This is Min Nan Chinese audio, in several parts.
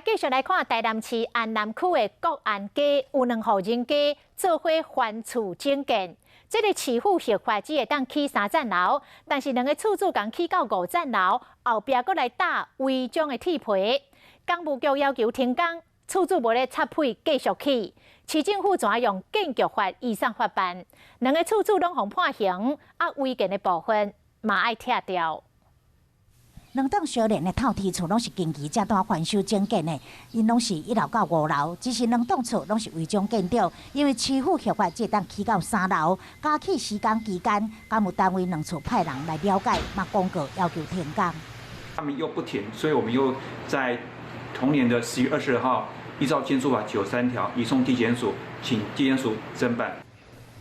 來繼續來看台南市安南區的國安街，有兩戶人家做伙翻厝整建。這个市府核發只會當起三層樓，但是兩个厝主共起到五層樓，後壁閣來搭違章的鐵皮。工務局要求停工，厝主無咧插屁，繼續起。市政府怎用建築法移送法辦？兩个厝主攏予判刑，啊違建的部分嘛愛拆掉。兩棟相連的透天厝攏是近期才拄翻修整建的，𪜶攏是一樓到五樓，只是兩棟厝攏是違章建築，因為市府核發只會當起到三樓，加起施工期間，工務單位兩厝派人來了解，嘛公告要求停工。他們又不停，所以我們又在同年的10月22號，依照建築法93條移送地檢署，請地檢署偵辦。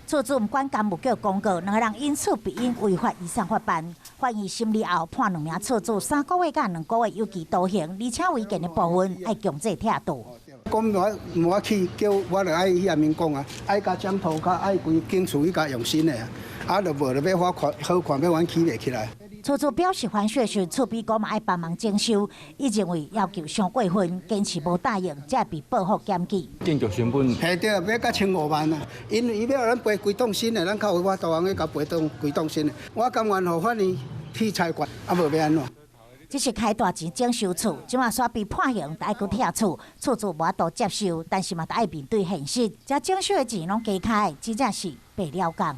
厝主毋管工務局公告，兩个人因此被因違法移送法辦。法院審理後判兩名厝主3個月佮2個月有期徒刑，而且違建的部分愛強制拆除。講我毋我去叫我就愛去遐面講啊，愛共檢討較愛規間厝去共用新的啊，啊就無就欲好看好看，欲阮起袂起來。厝主表示翻修時，厝邊哥嘛愛幫忙整修，伊認為要求傷過分，堅持無答應，才會被報復檢舉。建築成本嘿對，欲甲千五萬啊，因為伊欲予咱賠規棟新的，咱較有法度通去共賠棟規棟新的。我甘願予法院去裁決，啊無欲按怎？這是開大錢整修厝，這馬煞被判刑，愛閣拆厝，厝主無法度接受，但是嘛愛面對現實。這整修的錢攏加開，真正是白了工。